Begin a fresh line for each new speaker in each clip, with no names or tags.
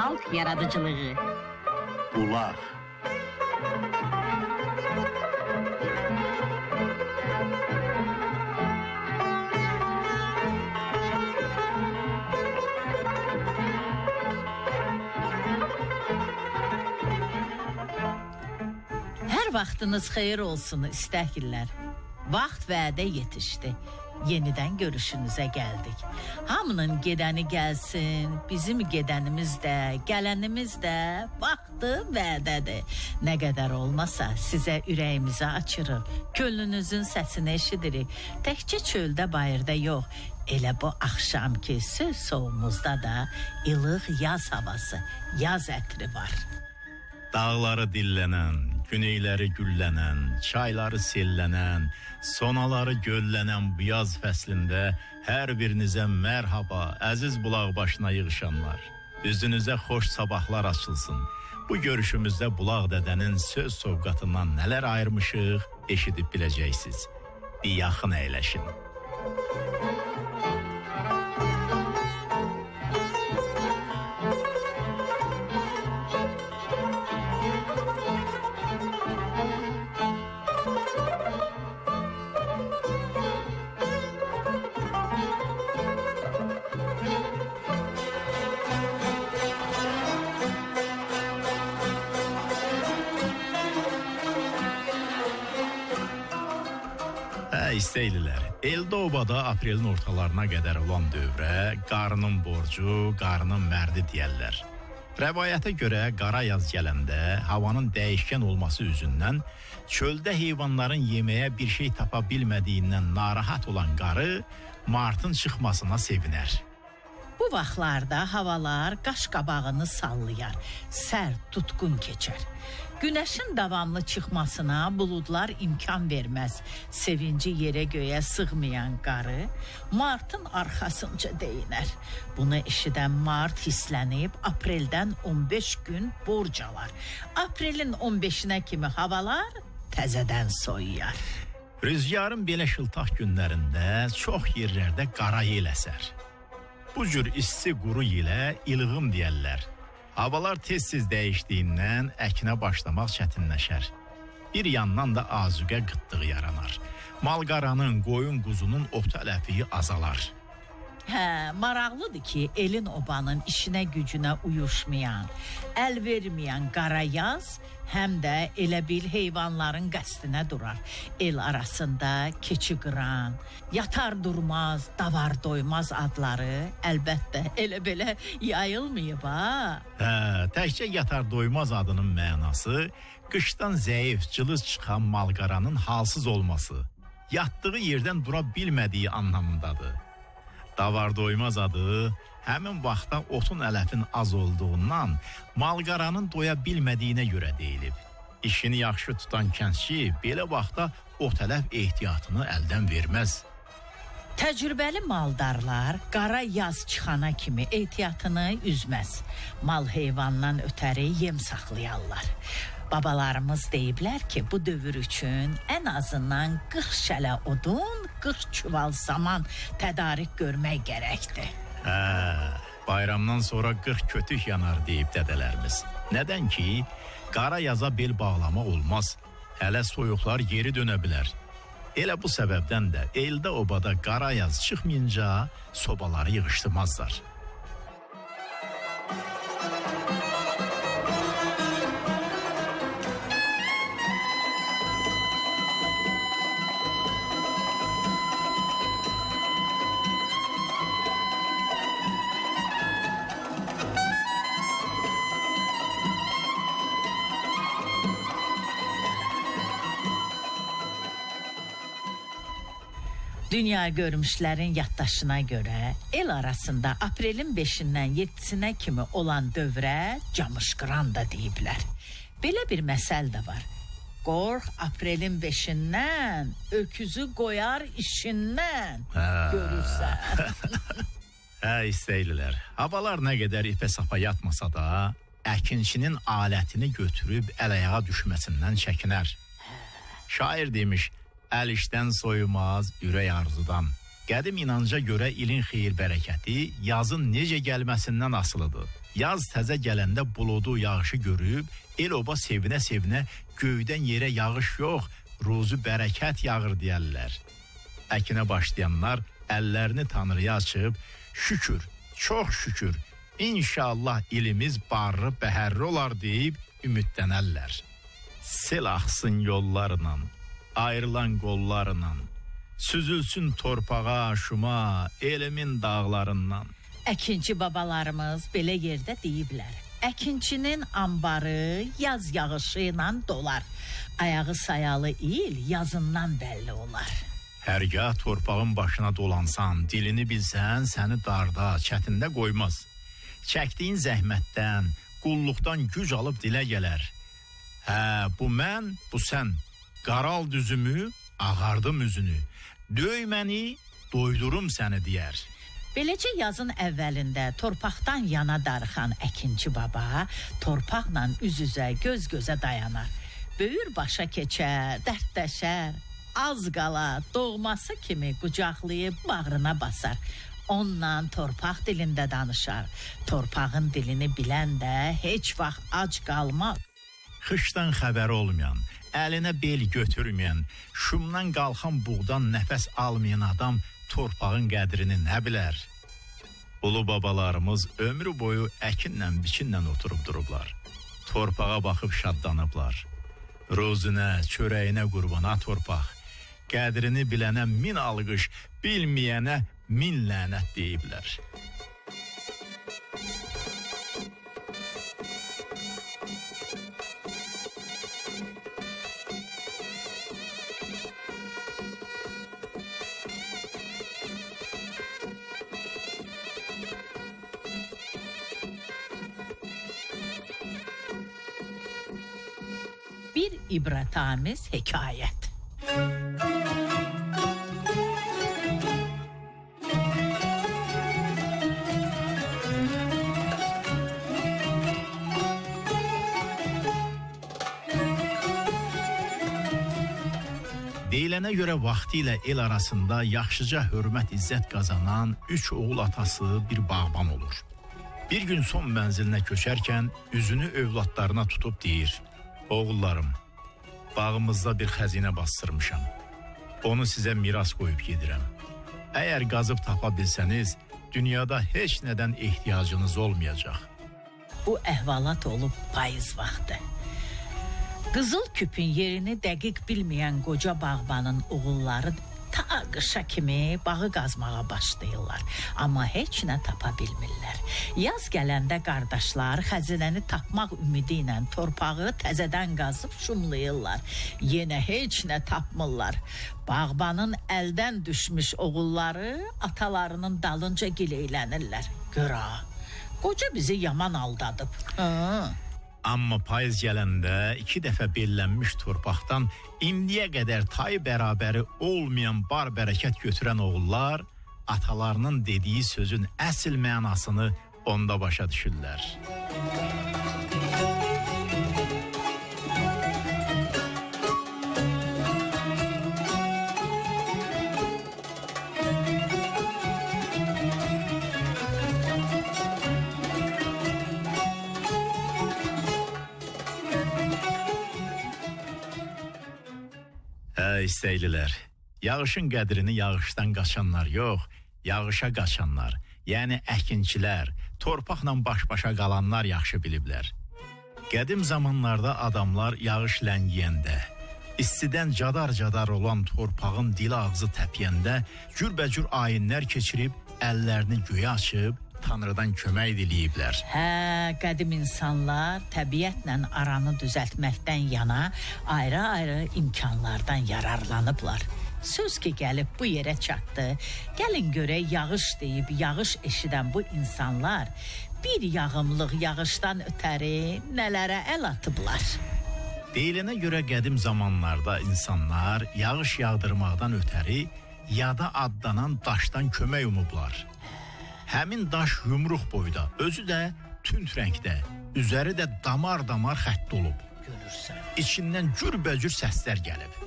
Xalq yaradıcılığı.
Bulaq.
Hər vaxtınız xeyir olsun istəklər. Vaxt vədə yetişdi. Yenidən görüşünüzə gəldik. Hamının gedəni gəlsin, bizim gedənimiz də, gələnimiz də vaxtı vədədir. Nə qədər olmasa sizə ürəyimizi açırıq, könlünüzün səsini eşidirik. Təkcə çöldə, bayırda yox, elə bu axşamki söz solumuzda da ilıq yaz havası, yaz ətri var.
Dağları dillənən, güneyləri güllənən, çayları sellənən, sonaları göllənən bu yaz fəslində hər birinizə mərhaba, əziz bulaq başına yığışanlar. Üzünüzə xoş sabahlar açılsın. Bu görüşümüzdə Bulaq dədənin söz sovqatından nələr ayırmışıq, eşidib biləcəksiniz. Bir yaxın əyləşin. Hə, istəylilər. Eldə obada aprelin ortalarına qədər olan dövrə qarının borcu, qarının mərdi deyərlər. Rəvayətə görə qara yaz gələndə havanın dəyişkən olması üzündən çöldə heyvanların yeməyə bir şey tapa bilmədiyindən narahat olan qarı martın çıxmasına sevinər.
Bu vaxtlarda havalar qaş qabağını sallayar, sərt, tutqun keçər. Günəşin davamlı çıxmasına buludlar imkan verməz. Sevinci yerə göyə sığmayan qarı martın arxasınca deyinər. Bunu eşidən mart hisslənib apreldən 15 gün borc alar. Aprelin 15-nə kimi havalar təzədən soyuyar.
Rüzgarın belə şıltaq günlərində çox yerlərdə qara yel əsər. Bu cür isti quru yelə ilğım deyərlər. Havalar tez-tez dəyişdiyindən əkinə başlamaq çətinləşər. Bir yandan da azuqə qıtlığı yaranar. Malqaranın, qoyun quzunun ot ələfiyi azalar.
Hə, maraqlıdır ki, elin obanın işinə gücünə uyuşmayan, əl verməyən qara yaz həm də elə bil heyvanların qəsdinə durar. El arasında keçi qıran, yatar durmaz, davar doymaz adları əlbəttə elə belə yayılmayıb ha.
Hə, təkcə yatar doymaz adının mənası qışdan zəif, cılız çıxan malqaranın halsız olması, yatdığı yerdən dura bilmədiyi anlamındadır. Davar doymaz adı həmin vaxtda otun ələfin az olduğundan malqaranın doya bilmədiyinə görə deyilib. İşini yaxşı tutan kəndçi belə vaxtda ot ələf ehtiyatını əldən verməz.
Təcrübəli maldarlar qara yaz çıxana kimi ehtiyatını üzməz. Mal heyvandan ötəri yem saxlayarlar. Babalarımız deyiblər ki, bu dövr üçün ən azından 40 şələ odun, 40 çuval saman tədarik görmək gərəkdir.
Hə, bayramdan sonra 40 kötük yanar deyib dədələrimiz. Nədən ki, qara yaza bel bağlamaq olmaz. Hələ soyuqlar geri dönə bilər. Elə bu səbəbdən də eldə obada qara yaz çıxmayınca sobaları yığışdırmazlar.
Dünya görmüşlərin yaddaşına görə el arasında aprelin 5-dən 7-sinə kimi olan dövrə camışqıran da deyiblər. Belə bir məsəl də var. Qorx aprelin 5-dən, öküzü qoyar işindən. Görürsən.
Hə, istəylilər. Havalar nə qədər ipə sapa yatmasa da, əkinçinin alətini götürüb əl-ayağa düşməsindən çəkinər. Şair demiş, əl işdən soyumaz, ürək arzudan. Qədim inanca görə ilin xeyir bərəkəti yazın necə gəlməsindən asılıdır. Yaz təzə gələndə buludu, yağışı görüb, el-oba sevinə-sevinə göydən yerə yağış yox, ruzu bərəkət yağır deyərlər. Əkinə başlayanlar əllərini Tanrıya açıb, şükür, çox şükür, inşallah ilimiz barlı, bəhərli olar deyib ümidlənərlər. Sel axsın yollarla, ayrılan qollarla, süzülsün torpağa, şuma, elimin dağlarından.
Əkinçi babalarımız belə yerdə deyiblər. Əkinçinin ambarı yaz yağışı ilə dolar. Ayağı sayalı il yazından bəlli olar.
Hərgah torpağın başına dolansan, dilini bilsən, səni darda, çətində qoymaz. Çəkdiyin zəhmətdən, qulluqdan güc alıb dilə gələr. Hə, bu mən, bu sən. Qaral düzümü, ağardım üzünü. Döy məni, doydurum səni deyər.
Beləcə yazın əvvəlində torpaqdan yana darıxan əkinçi baba torpaqla üz-üzə, göz-gözə dayanar. Böyür başa keçər, dərdləşər. Az qala doğması kimi qucaqlayıb bağrına basar. Onunla torpaq dilində danışar. Torpağın dilini bilən də heç vaxt ac qalmaz.
Xışdan xəbəri olmayan, əlinə bel götürməyən, şumdan qalxan buğdan nəfəs almayan adam torpağın qədrini nə bilər? Ulu babalarımız ömrü boyu əkinlə, biçinlə oturub durublar. Torpağa baxıb şadlanıblar. Ruzinə, çörəyinə qurbana torpaq. Qədrini bilənə min alqış, bilməyənə min lənət deyiblər.
Bir ibrətamiz hekayət.
Deyilənə görə vaxtilə el arasında yaxşıca hörmət izzət qazanan 3 oğul atası bir bağban olur. Bir gün son mənzilinə köçərkən üzünü övladlarına tutub deyir: Oğullarım, bağımızda bir xəzinə bastırmışam. Onu sizə miras qoyub gedirəm. Əgər qazıb tapa bilsəniz, dünyada heç nədən ehtiyacınız olmayacaq.
Bu əhvalat olub payız vaxtı. Qızıl küpün yerini dəqiq bilməyən qoca bağbanın oğulları ta qışa kimi bağı qazmağa başlayırlar. Amma heç nə tapa bilmirlər. Yaz gələndə qardaşlar xəzinəni tapmaq ümidi ilə torpağı təzədən qazıb şumlayırlar. Yenə heç nə tapmırlar. Bağbanın əldən düşmüş oğulları atalarının dalınca gileylənirlər. Gör ha, qoca bizi yaman aldadıb. Ha.
Amma payız gələndə 2 dəfə bellənmiş torpaqdan indiyə qədər tayı bərabəri olmayan bar bərəkət götürən oğullar atalarının dediyi sözün əsl mənasını onda başa düşürlər. İstəklilər, yağışın qədrini yağışdan qaçanlar yox, yağışa qaçanlar, yəni əkinçilər, torpaqla baş-başa qalanlar yaxşı biliblər. Qədim zamanlarda adamlar yağış ləngiyəndə, istidən cadar-cadar olan torpağın dili ağzı təpiyəndə cürbəcür ayinlər keçirib, əllərini göyə açıb, Tanrıdan kömək diləyiblər.
Hə, qədim insanlar təbiətlə aranı düzəltməkdən yana ayrı-ayrı imkanlardan yararlanıblar. Söz ki gəlib bu yerə çatdı. Gəlin görək yağış deyib yağış eşidən bu insanlar bir yağımlıq yağışdan ötəri nələrə əl atıblar?
Deyilənə görə qədim zamanlarda insanlar yağış yağdırmaqdan ötəri yada adlanan daşdan kömək umublar. Həmin daş yumruq boyda, özü də tünd rəngdə, üzəri də damar-damar xətt olub.
Görürsən.
İçindən cürbəcür səslər gəlib.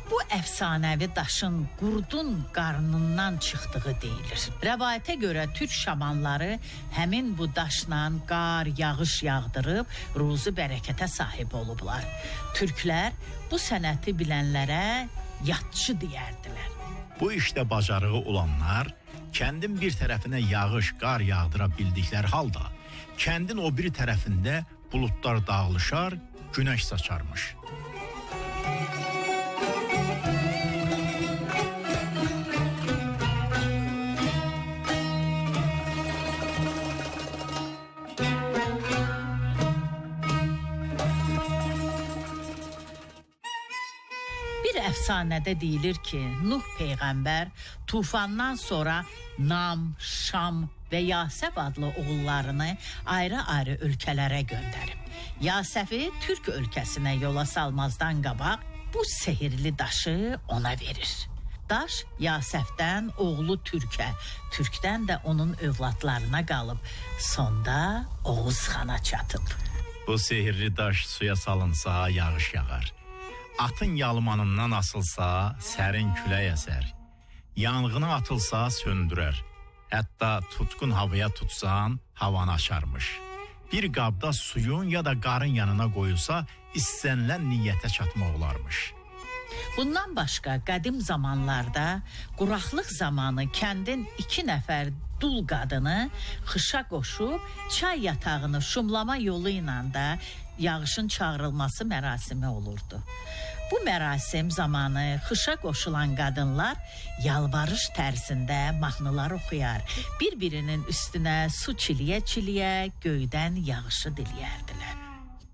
Bu əfsanəvi daşın qurdun qarnından çıxdığı deyilir. Rəvayətə görə türk şamanları həmin bu daşla qar, yağış yağdırıb ruzi bərəkətə sahib olublar. Türklər bu sənəti bilənlərə yatçı deyərdilər.
Bu işdə bacarığı olanlar kəndin bir tərəfinə yağış, qar yağdıra bildikləri halda kəndin o biri tərəfində buludlar dağılışar, günəş saçarmış.
Bir əfsanədə deyilir ki, Nuh peyğəmbər tufandan sonra Nam, Şam və Yasəf adlı oğullarını ayrı-ayrı ölkələrə göndərib. Yasəfi Türk ölkəsinə yola salmazdan qabaq bu sehirli daşı ona verir. Daş Yasəfdən oğlu Türkə, Türkdən də onun övladlarına qalıb. Sonda Oğuz xana çatıb.
Bu sehirli daş suya salınsa yağış yağar. Atın yalmanından asılsa sərin külək əsər. Yanğına atılsa söndürər. Hətta tutqun havaya tutsan havanı açarmış. Bir qabda suyun ya da qarın yanına qoyulsa istənilən niyyətə çatmaq olarmış.
Bundan başqa qədim zamanlarda quraqlıq zamanı kəndin 2 nəfər dul qadını xışa qoşub çay yatağını şumlama yolu ilə də yağışın çağırılması mərasimi olurdu. Bu mərasim zamanı xışa qoşulan qadınlar yalvarış tərzində mahnılar oxuyar, bir-birinin üstünə su çiliyə-çiliyə göydən yağışı diləyərdilər.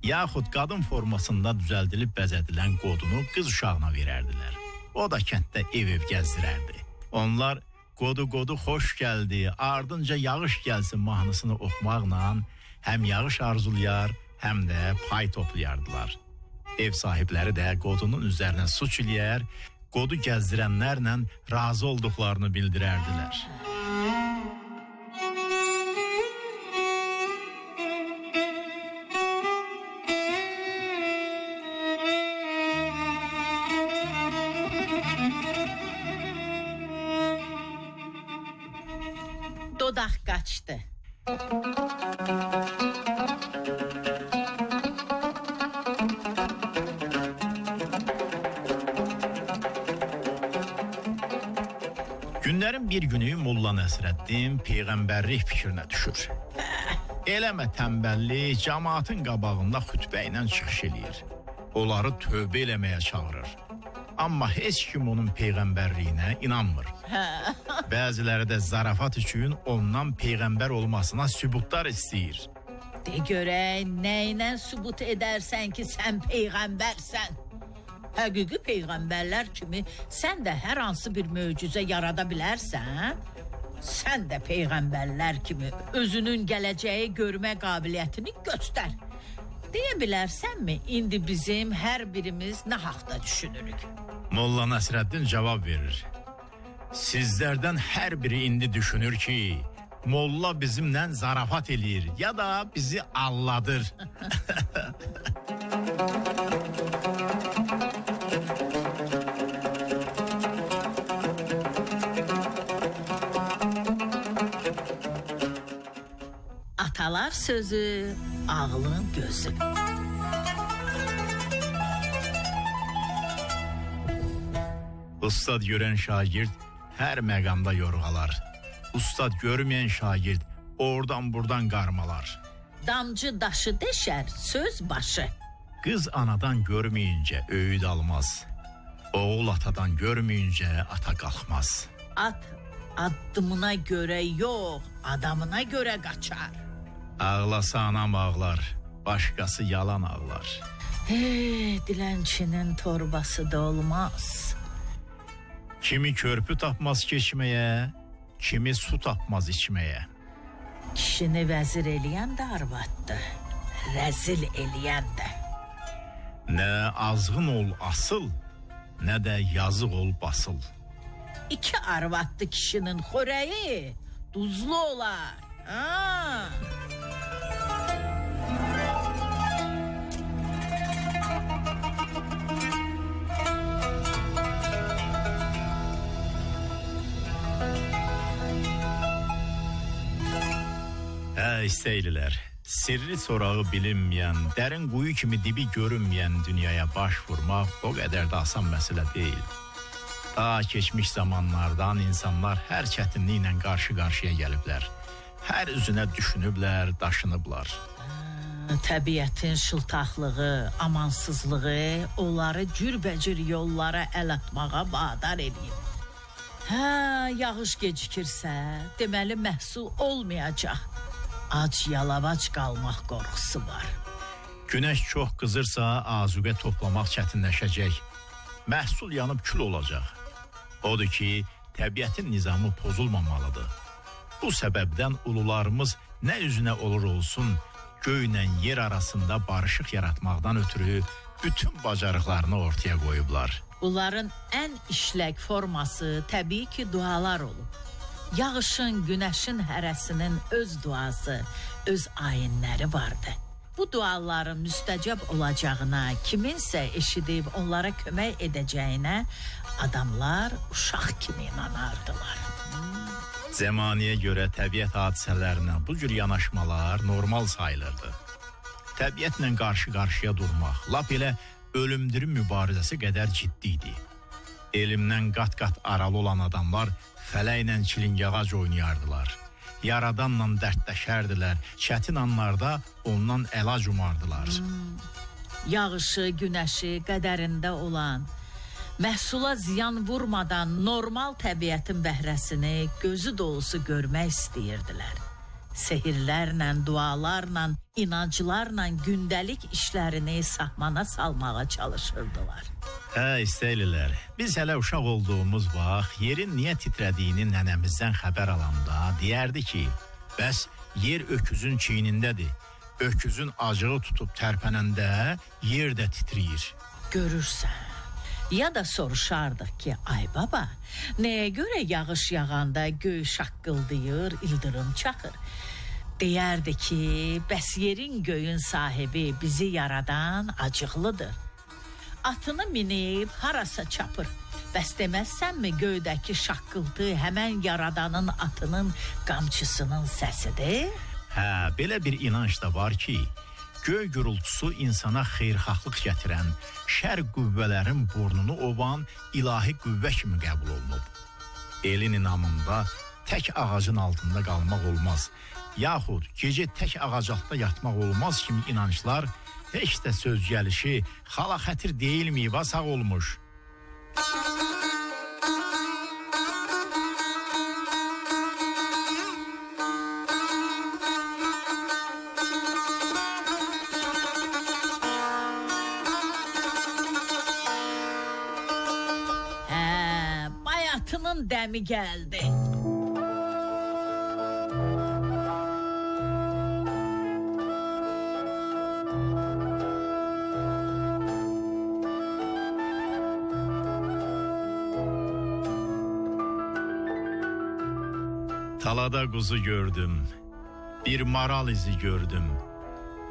Yaxud qadın formasında düzəldilib bəzədilən qodunu qız uşağına verərdilər. O da kənddə ev-ev gəzdirərdi. Onlar qodu-qodu xoş gəldi, ardınca yağış gəlsin mahnısını oxumaqla həm yağış arzulayar, həm də pay toplayardılar. Ev sahibləri də qodunun üzərinə su çiləyər, qodu gəzdirənlərlə razı olduqlarını bildirərdilər.
Dodaq qaçdı.
Günlərin bir günü Molla Nəsrəddin peyğəmbərlik fikrinə düşür. Eləmə tənbəllik, cəmaatın qabağında xütbə ilə çıxış eləyir. Onları tövbə eləməyə çağırır. Amma heç kim onun peyğəmbərliyinə inanmır. Bəziləri də zarafat üçün ondan peyğəmbər olmasına sübutlar istəyir.
De görək, nə ilə sübut edərsən ki, sən peyğəmbərsən? Həqiqi peyğəmbərlər kimi sən də hər hansı bir möcüzə yarada bilərsən? Sən də peyğəmbərlər kimi özünün gələcəyi görmə qabiliyyətini göstər. Deyə bilərsənmi indi bizim hər birimiz nə haqda düşünürük?
Molla Nəsrəddin cavab verir. Sizlərdən hər biri indi düşünür ki, molla bizimlə zarafat eləyir ya da bizi alladır.
Atalar sözü, ağlın gözü.
Ustad görən şagird hər məqamda yorğalar. Ustad görməyən şagird oradan buradan qarmalar.
Damcı daşı deşər, söz başı.
Qız anadan görməyincə öyüd almaz. Oğul atadan görməyincə ata qalxmaz.
At addımına görə yox, adamına görə qaçar.
Ağlasa anam ağlar, başqası yalan ağlar.
Hey, dilənçinin torbası da olmaz.
Kimi körpü tapmaz keçməyə, kimi su tapmaz içməyə.
Kişini vəzir eləyən də arvaddır, rəzil eləyən də.
Nə azğın ol asıl, nə də yazıq ol basıl.
İki arvadlı kişinin xörəyi duzlu olar. Ha.
İstəylilər. Sirri sorağı bilinməyən, dərin quyu kimi dibi görünməyən dünyaya baş vurmaq o qədər də asan məsələ deyil. Daha keçmiş zamanlardan insanlar hər çətinliklə qarşı-qarşıya gəliblər. Hər üzünə düşünüblər, daşınıblar.
Təbiətin şıltaqlığı, amansızlığı onları cürbəcür yollara əl atmağa vadar eləyib. Hə, yağış gecikirsə, deməli məhsul olmayacaq. Ac yalavac qalmaq qorxusu var.
Günəş çox qızırsa, azuqə toplamaq çətinləşəcək. Məhsul yanıb kül olacaq. Odur ki, təbiətin nizamı pozulmamalıdır. Bu səbəbdən ulularımız nə üzünə olur olsun, göylə yer arasında barışıq yaratmaqdan ötürü bütün bacarıqlarını ortaya qoyublar.
Bunların ən işlək forması təbii ki, dualar olub. Yağışın, günəşin hərəsinin öz duası, öz ayinləri vardı. Bu duaların müstəcab olacağına, kiminsə eşidib onlara kömək edəcəyinə adamlar uşaq kimi inanardılar.
Zəmaniyə görə təbiət hadisələrinə bu cür yanaşmalar normal sayılırdı. Təbiətlə qarşı-qarşıya durmaq lap elə ölümdürüm mübarizəsi qədər ciddi idi. Elmdən qat-qat aralı olan adamlar fələklə çilingağac oynayardılar. Yaradanla dərdləşərdilər, çətin anlarda ondan əlac umardılar.
Yağışı, günəşi qədərində olan, məhsula ziyan vurmadan normal təbiətin bəhrəsini gözü dolusu görmək istəyirdilər. Sehirlərlə, dualarla, inanclarla gündəlik işlərini sahmana salmağa çalışırdılar.
Hə, istəylilər. Biz hələ uşaq olduğumuz vaxt yerin niyə titrədiyini nənəmizdən xəbər alanda deyərdi ki, bəs yer öküzün çiynindədir. Öküzün acığı tutub tərpənəndə yer də titrəyir.
Görürsən. Ya da soruşardıq ki, ay baba, nəyə görə yağış yağanda göy şaqqıldayır, ildırım çaxır? Deyərdi ki, bəs yerin göyün sahibi bizi yaradan acıqlıdır. Atını minib harasa çapır. Bəs deməzsənmi göydəki şaqqıltı həmən yaradanın atının qamçısının səsidir?
Hə, belə bir inanc da var ki, göy gürultusu insana xeyirxahlıq gətirən, şər qüvvələrin burnunu ovan ilahi qüvvə kimi qəbul olunub. Elin inamında tək ağacın altında qalmaq olmaz, yaxud gecə tək ağac altında yatmaq olmaz kimi inanclar heç də söz gəlişi xala xətir deyilməyib, sağ olmuş.
Hə, bayatının dəmi gəldi.
Talada quzu gördüm, bir maral izi gördüm.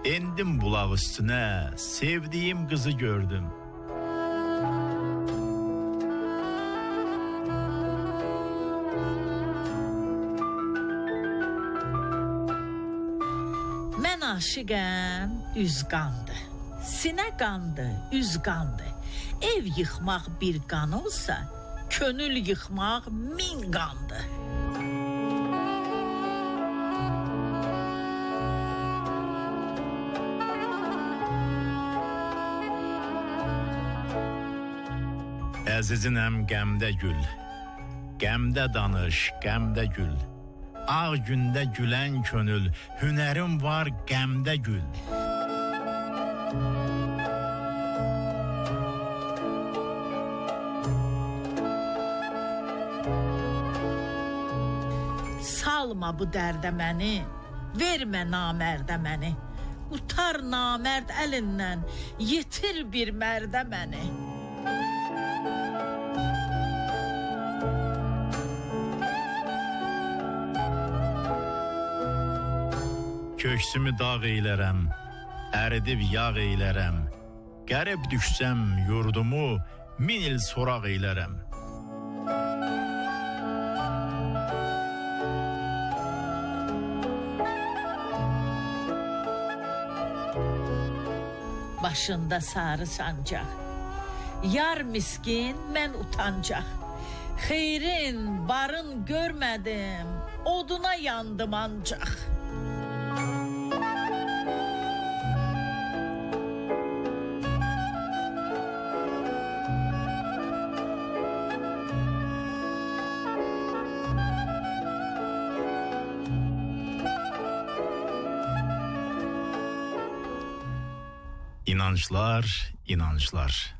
Endim bulaq üstünə, sevdiyim qızı gördüm.
Mən aşiqəm, üz qandı. Sinə qandı, üz qandı. Ev yıxmaq bir qan olsa, könül yıxmaq min qandı.
Əzizinəm qəmdə gül, qəmdə danış, qəmdə gül. Ağ gündə gülən könül, hünərim var qəmdə gül.
Salma bu dərdə məni, vermə namərdə məni. Qurtar namərd əlindən, yetir bir mərdə məni.
Köksümü dağ eylərəm, əridib yağ eylərəm. Qərib düşsəm yurdumu, min il soraq eylərəm.
Başında sarı sancaq. Yar miskin, mən utancaq. Xeyrin, barın görmədim, oduna yandım ancaq.
İnançlar, inançlar.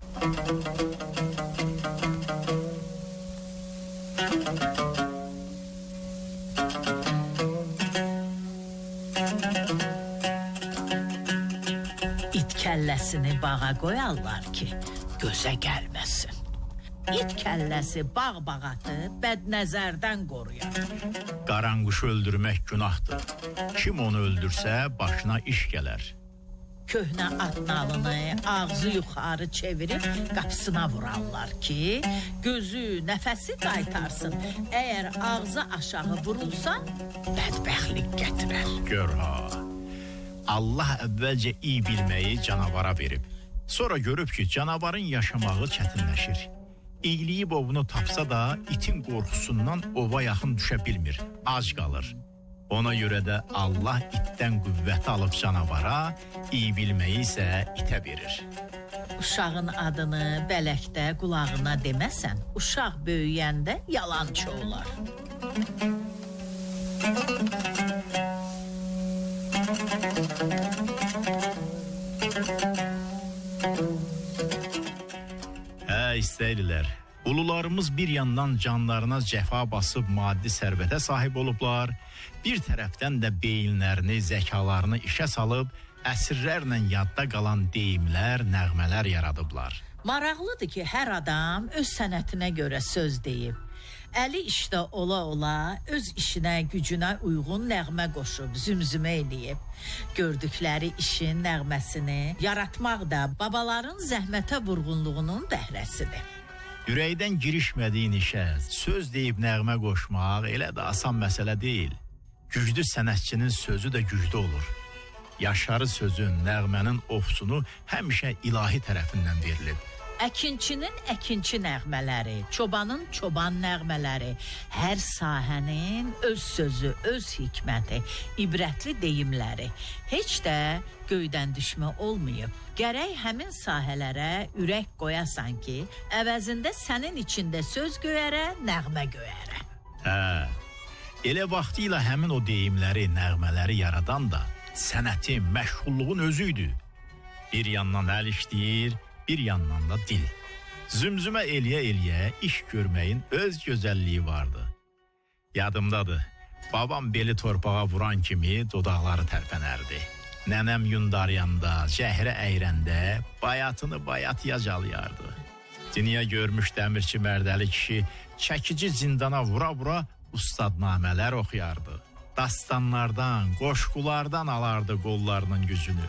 İt kəlləsini bağa qoyarlar ki, gözə gəlməsin. İt kəlləsi bağ bağatı bədnəzərdən qoruyar.
Qaranquşu öldürmək günahdır. Kim onu öldürsə başına iş gələr.
Köhnə at nalını ağzı yuxarı çevirib qapısına vurarlar ki, gözü, nəfəsi qaytarsın. Əgər ağzı aşağı vurulsa, bədbəxtlik gətirər.
Gör ha. Allah əvvəlcə iyi bilməyi canavara verib. Sonra görüb ki, canavarın yaşamağı çətinləşir. İyliyib ovunu tapsa da itin qorxusundan ova yaxın düşə bilmir, ac qalır. Ona görə də Allah itdən qüvvəti alıb canavara, iyi bilməyi isə itə verir.
Uşağın adını bələkdə qulağına deməsən, uşaq böyüyəndə yalançı olar.
Hə, istəylilər. Ulularımız bir yandan canlarına cəfa basıb maddi sərvətə sahib olublar, bir tərəfdən də beyinlərini, zəkalarını işə salıb əsrlərlə yadda qalan deyimlər, nəğmələr yaradıblar.
Maraqlıdır ki, hər adam öz sənətinə görə söz deyib. Əli işdə ola-ola öz işinə, gücünə uyğun nəğmə qoşub, zümzümə eləyib. Gördükləri işin nəğməsini yaratmaq da babaların zəhmətə vurğunluğunun bəhrəsidir.
Ürəkdən girişmədiyin işə söz deyib nəğmə qoşmaq elə də asan məsələ deyil. Güclü sənətçinin sözü də güclü olur. Yaşarı sözün, nəğmənin ofsunu həmişə ilahi tərəfindən verilib.
Əkinçinin əkinçi nəğmələri, çobanın çoban nəğmələri, hər sahənin öz sözü, öz hikməti, ibrətli deyimləri heç də göydən düşmə olmayıb. Gərək həmin sahələrə ürək qoyasan ki, əvəzində sənin içində söz göyərə, nəğmə göyərə.
Hə, elə vaxtilə həmin o deyimləri, nəğmələri yaradan da sənətin, məşğulluğun özü idi. Bir yandan əl işləyir, bir yandan da dil. Zümzümə eləyə-eləyə iş görməyin öz gözəlliyi vardı. Yadımdadır, babam beli torpağa vuran kimi dodaqları tərpənərdi. Nənəm yundarıyanda, cəhrə əyrəndə bayatını bayatıya calayardı. Dünya görmüş dəmirçi Mərdəli kişi çəkici zindana vura-vura ustadnamələr oxuyardı. Dastanlardan, qoşqulardan alardı qollarının gücünü.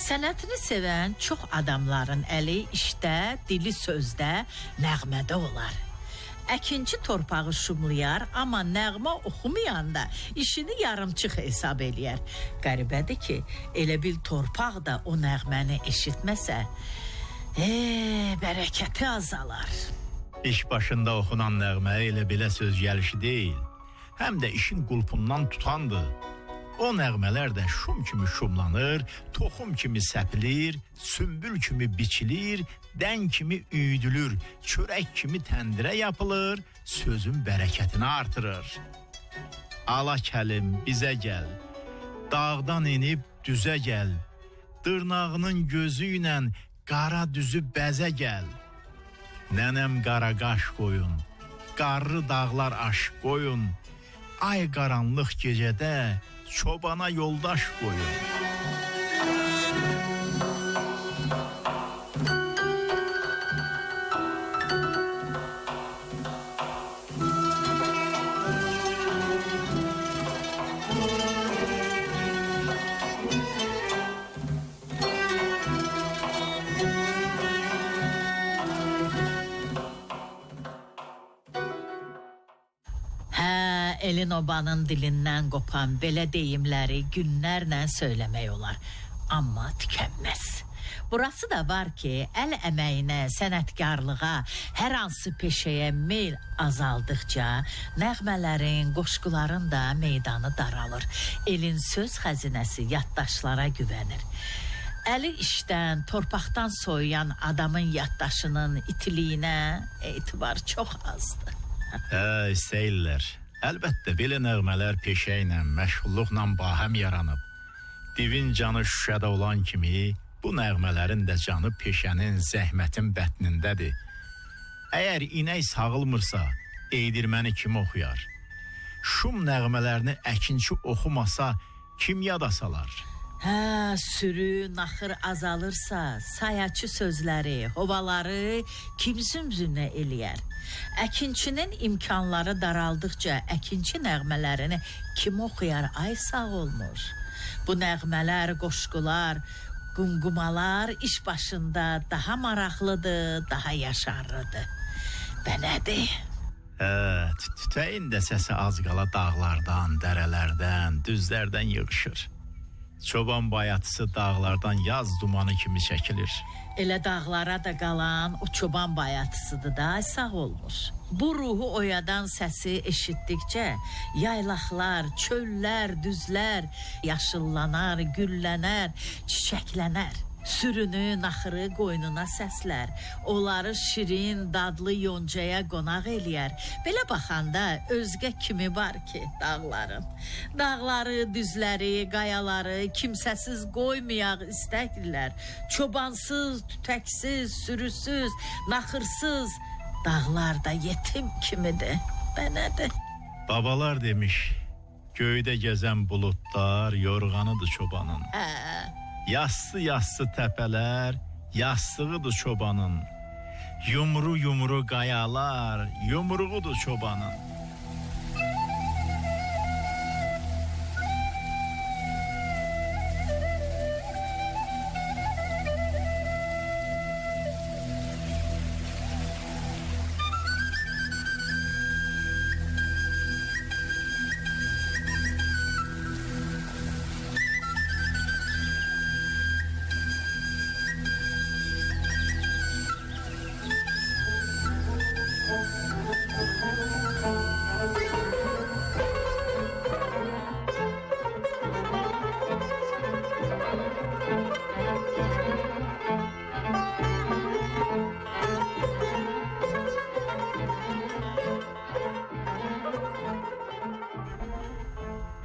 Sənətini sevən çox adamların əli işdə, dili sözdə, nəğmədə olar. Əkinçi torpağı şumlayar, amma nəğmə oxumayanda işini yarımçıq hesab eləyər. Qəribədir ki, elə bil torpaq da o nəğməni eşitməsə, bərəkəti azalar.
İş başında oxunan nəğmə elə belə söz gəlişi deyil. Həm də işin qulpundan tutandı. O nəğmələr də şum kimi şumlanır, toxum kimi səpilir, sümbül kimi biçilir, dən kimi üyüdülür, çörək kimi təndirə yapılır, sözün bərəkətini artırır. Ala kəlim bizə gəl, dağdan enib düzə gəl, dırnağının gözü ilə qara düzü bəzə gəl. Nənəm qara qaş qoyun, qarlı dağlar aş qoyun, ay qaranlıq gecədə çobana yoldaş qoyun.
Elin obanın dilindən qopan belə deyimləri günlərlə söyləmək olar, amma tükənməz. Burası da var ki, əl əməyinə, sənətkarlığa, hər hansı peşəyə meyl azaldıqca nəğmələrin, qoşquların da meydanı daralır. Elin söz xəzinəsi yaddaşlara güvənir. Əli işdən, torpaqdan soyuyan adamın yaddaşının itiliyinə etibar çox azdır.
Hə, istəyirlər. Əlbəttə, belə nəğmələr peşə ilə, məşğulluqla bahəm yaranıb. Divin canı şüşədə olan kimi, bu nəğmələrin də canı peşənin, zəhmətin bətnindədir. Əgər inək sağılmırsa, eydirməni kim oxuyar? Şum nəğmələrini əkinçi oxumasa, kim yada salar?
Hə, sürü, naxır azalırsa, sayaçı sözləri, hovaları kim zümzümə eləyər? Əkinçinin imkanları daraldıqca əkinçi nəğmələrini kim oxuyar? Ay sağ olmuş. Bu nəğmələr, qoşqular, qumqumalar iş başında daha maraqlıdır, daha yaşarlıdır. Və nədir?
Hə, tütəyin də səsi az qala dağlardan, dərələrdən, düzlərdən yığışır. Çoban bayatısı dağlardan yaz dumanı kimi çəkilir.
Elə dağlara da qalan o çoban bayatısıdır da, sağ olmuş. Bu ruhu oyadan səsi eşitdikcə yaylaqlar, çöllər, düzlər yaşıllanar, güllənər, çiçəklənər. Sürünü, naxırı qoynuna səslər, onları şirin, dadlı yoncaya qonaq eləyər. Belə baxanda özgə kimi var ki dağların. Dağları, düzləri, qayaları kimsəsiz qoymayaq istəkdilər. Çobansız, tütəksiz, sürüsüz, naxırsız dağlar da yetim kimidir. Bənədir.
Babalar demiş, göydə gəzən buludlar yorğanıdır çobanın.
Hə.
Yassı yassı təpələr, yastıqıdır çobanın. Yumru yumru qayalar, yumruğudur çobanın.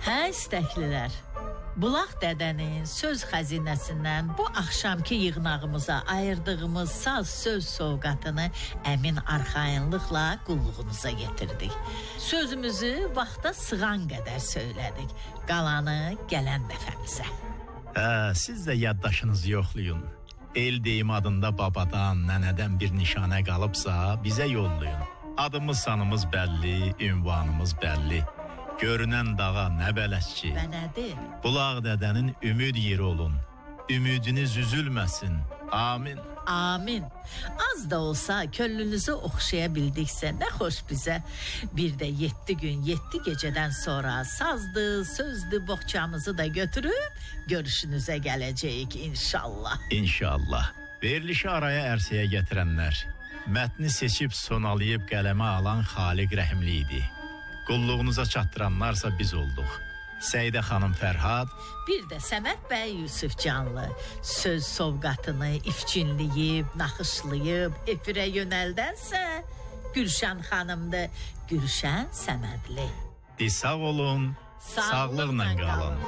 Hə, istəklilər, Bulaq dədənin söz xəzinəsindən bu axşamki yığnağımıza ayırdığımız saz söz sovqatını əmin arxayınlıqla qulluğunuza getirdik. Sözümüzü vaxta sığan qədər söylədik. Qalanı gələn dəfəmizə.
Hə, siz də yaddaşınızı yoxlayın. El deyim adında babadan, nənədən bir nişanə qalıbsa bizə yollayın. Adımız sanımız bəlli, ünvanımız bəlli. Görünən dağa nə bələdçi.
Və nədir?
Bulaq dədənin ümid yeri olun. Ümidiniz üzülməsin. Amin.
Amin. Az da olsa könlünüzü oxşaya bildiksə nə xoş bizə. Bir də 7 gün 7 gecədən sonra sazdı, sözdü boğçamızı da götürüb görüşünüzə gələcəyik inşallah.
İnşallah. Verilişi araya ərsəyə gətirənlər, mətni seçib sonalayıb qələmə alan Xaliq Rəhimli idi. Qulluğunuza çatdıranlarsa biz olduq. Səidə xanım Fərhad,
bir də Səməd bəy Yusifcanlı söz sovqatını ifçinləyib, naxışlayıb efirə yönəldənsə Gülşən xanımdır. Gülşən Səmədli.
De sağ olun, sağlıqla qalın.